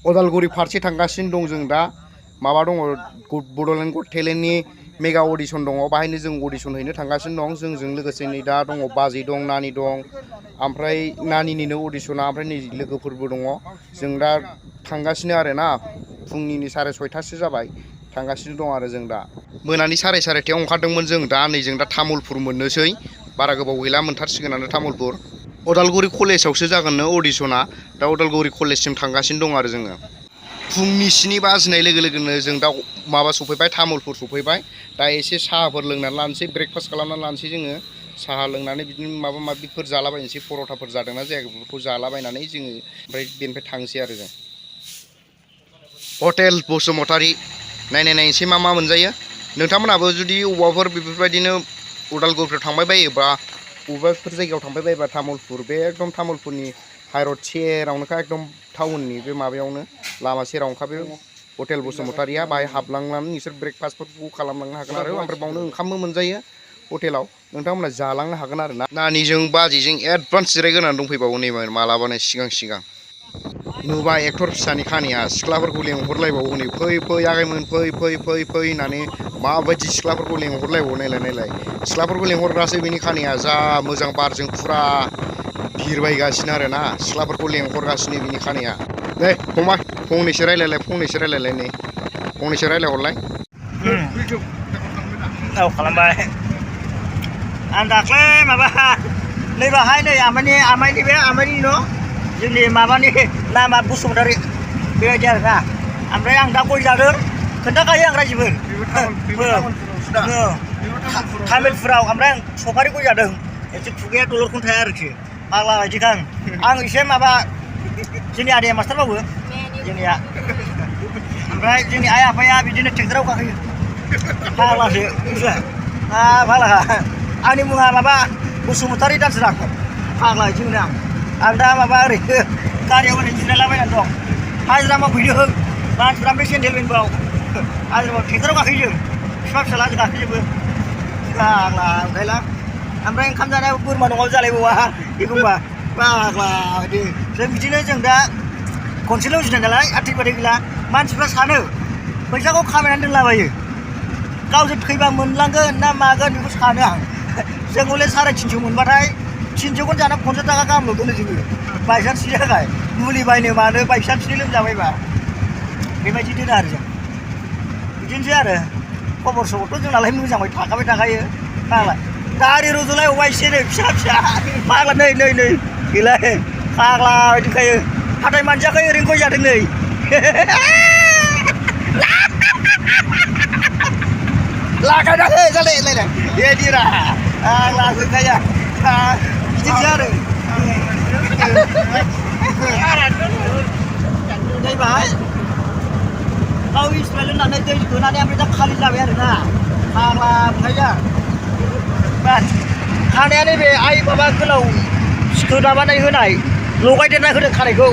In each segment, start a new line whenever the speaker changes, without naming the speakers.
उदालगुरि फारसे थांगासिनो दं जों दा माबा दङ बड'लेण्ड गट टेलेन्टनि मेगा अडिशन दङ बाहायनो जों अडिशन हैनो थांगासिनो दं जोंजों लोगोसे नै दा दङ बाजै दं नानि दं ओमफ्राय नानिनिनो अडिशना ओमफ्राय नै लोगोफोरबो दङ जों दा थांगासिनो आरो ना फुंनि 6:30 जाबाय थांगासिनो दं आरो जों दा मोनानि 6:30 ओंखारदोंमोन जों दा नै जों दा तामुलपुर मोननोसै बारा गोबाव गैला मोनथारसिगोनानो तामुलपुर उदालगुरि कलेजावसो जागोननो अडिशना दा उदालगुरि कलेजसिम थांगासिनो दं आरो जोङो फुंनि 7 बाजिनाय लोगो लोगोनो जों दा माबा सफैबाय तामुलपुर सफैबाय दा एसे साहाफोर लोंनानै लानोसै ब्रेकफास्ट खालामनानै लानोसै जोङो साहा लोंनानै बिदिनो माबा माबिफोर जालाबायनोसै पर'थाफोर जादोंना जायाखै बेफोरखौ जालाबायनानै जोङो ओमफ्राय बेनिफ्राय थांसै आरो जों हटेल बसुमतारी नायनायसै मा मोनजायो नोंथांमोनाबो जुदि अबावबाफोर बेफोरबायदिनो उदालगुरिफ्राव थांबाय बायोबा बबेबाफोर जायगायाव थांबाय बायोबा तामुलपुर बे एकदम तामुलपुरनि हाइरड सेरावनोखा एकदम टाउननि बे माबायावनो लामा सेरावनोखा बे हटेल बसुमतारीया बाहाय हाबलांनानै नोंसोर ब्रेकफास्टफोरखौ खालामलांनो हागोन आरो ओमफ्राय बावनो ओंखामबो मोनजायो हटेलाव नोंथांमोना जालांनो हागोन आरो ना नानिजों बाजैजों एडभान्स जिरायग्रोनानै दंफैबावो नै मालाबानो सिगां नुबाय एक्टर फिसानि खानिया सिख्लाफोरखौ लेंहरलायबावो हनै फै आगैमोन फै होननानै माबायदि सिख्लाफोरखौ लेंहरलायबावो नायलाय सिख्लाफोरखौ लेंहरग्रासो बेनि खानिया जा मोजां बारजों फुरा बिरबायगासिनो आरो ना सिख्लाफोरखौ लेंहरगासिनो बिनि खानिया नै फंबाय फंनैसो रायलायलाय नै फंनैसो रायलायहरलाय
औ खालामबाय आं दाख्लै माबा नैबाहाय नै आमाइनि न' जोंनि माबानि नामा बसुमतारी बेबायदि आरो ना ओमफ्राय आं दा गय जादों खोन्थाखायो आं रायजोफोर तामुलपुराव ओमफ्राय आं सफारि गय जादों एसे खुगाया दलरखौनो थाया आरोखि फाग्ला बायदिखा आं एसे माबा जोंनि आदैया मास्टार मावो जोंनिया ओमफ्राय जोंनि आइ आफाया बिदिनो ट्रेक्टराव गाखोयो फाग्लासो फाग्ला आंनि मुङा माबा बसुमतारी दानसोरां फाग्ला बिदिनो आं दा माबा ओरैनो गारियाव ओरैनो जिरायलाबायनानै दं हाजिरा मावफैदों मानसिफ्रा ओमफ्राय सेन्देल बेनबाव हाजिरा ट्रेक्टराव गाखोयो जों बिफा फिसाला गाखोजोबो फाग्ला ओंखायला ओमफ्राय ओंखाम जानायाव बोरमा न'आव जालायबावा एखमबा फाग्ला बिदि जों बिदिनो जों दा खनसेल' उजिनाय नालाय आथिं बादै गैला मानसिफ्रा सानो फैसाखौ खामायनानै दोनलाबायो गावजों थैबा मोनलांगोन ना मागोन बेखौ सानो आं जों हले 350 मोनबाथाय 300खौनो जाना 50 थाखा गाहामल' दोनो जोङो बायसान्सनि थाखाय मुलि बायनो मानो बायसान्सनि लोमजाबायबा बेबायदि दोनो आरो जों बिदिनोसै आरो खबर सबरथ' जोंनालाय मोजाङै थाखायो फाग्ला दारि रज'लायबावबाय एसेनो फिसा फाग्ला नै गैलाय फाग्ला बायदिखायो हाथाय मानजियाखै ओरैनो गय जादों नै लागायनानै जालायलायनाय बेदिरा फाग्ला होखाया बिदिनोसै आरो दै बाहाय गाव इस्माइल होननानै दै होनानै ओमफ्राय दा खालि जाबाय आरो ना फाग्ला बुंनाया खानाया नैबे आइ माबा गोलाव सिखोनाबानाय होनाय लगायदेरना होदों खानायखौ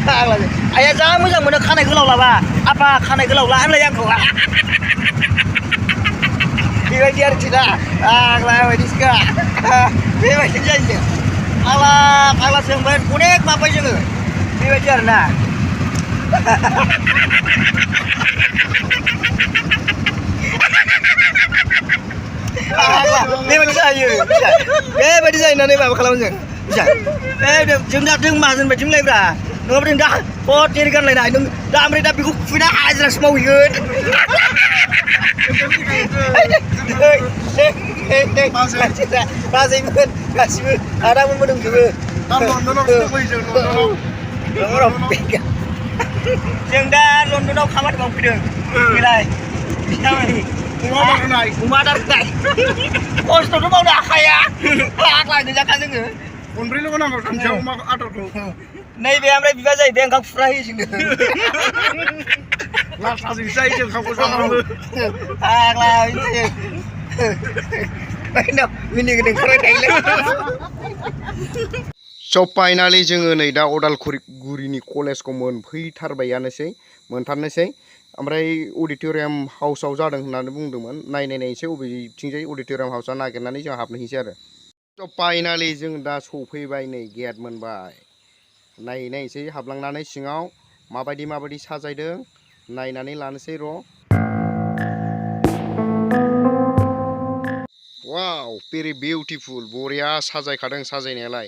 फाग्ला आइया जा मोजां मोनो खानाय गोलाव लाबा आफा खानाय गोलाव ला होनलाय आंखौ बेबायदि आरोखि ना फाग्ला बायदिसोखा बेबायदि जायो फाग्लासो ओमफ्राय अनेक माबाय जोङो बेबायदि आरो ना बेबायदि जायो होननानै माबा खालामो जों जों दा जों माहाजोन बायदि मोनलायब्रा नङाबा जों दा हट एरि गानलायनाय नों दा ओमफ्राय दा बेखौ खुफैना हाजिरासो मावहैगोन बाजैमोन गासिबो आदामोनबो दंजोबो जों दा लण्डनाव खामानि मावफैदों बेलाय अमा आदार होनाय खस्थ'थ' मावनो हाखाया फाग्ला गोजाखा जोङो
खनब्रैल' नांगौ सानसेयाव अमा आदारखौ
नैबे ओमफ्राय बिबा जाहैदों ओंखाम खुरा होयो जोंनो
लास्टाजों जायो जों ओंखामखौ जानांगौ
फाग्ला मिनिगोन ओंखारबाय थायोलै
स' फाइनालि जोङो नै दा उदालगुरिनि कलेजखौ मोनफैथारबायानोसै ओमफ्राय अडिट'रियाम हाउसाव जादों होननानै बुंदोंमोन नायनायसै बबेथिंजाय अडिट'रियाम हाउसा नागिरनानै जों हाबहैनोसै आरो स' फाइनालि जों दा सफैबाय नै गेट मोनबाय नायसै हाबलांनानै सिङाव माबायदि साजायदों नायनानै लानोसै र' वाव भेरि बिउटिफुल बरिया साजायखादों साजायनायालाय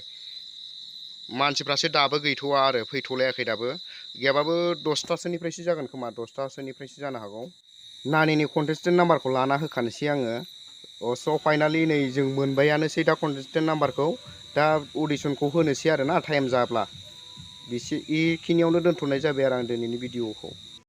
मानसिफ्रासो दाबो गैथ'वा आरो फैथ'लायाखै दाबो गैयाबाबो 10थासोनिफ्रायसो जागोन खोमा 10थासोनिफ्रायसो जानो हागौ नानिनि कन्टेस्टेन्ट नाम्बारखौ लाना होखानोसै आङो स' फाइनालि नै जों मोनबायानोसै दा कन्टेस्टेन्ट नाम्बारखौ दा अडिसनखौ होनोसै आरो ना टाइम जाब्ला बेखिनियावनो दोनथ'नाय जाबाय आरो आं दिनैनि भिडिअखौ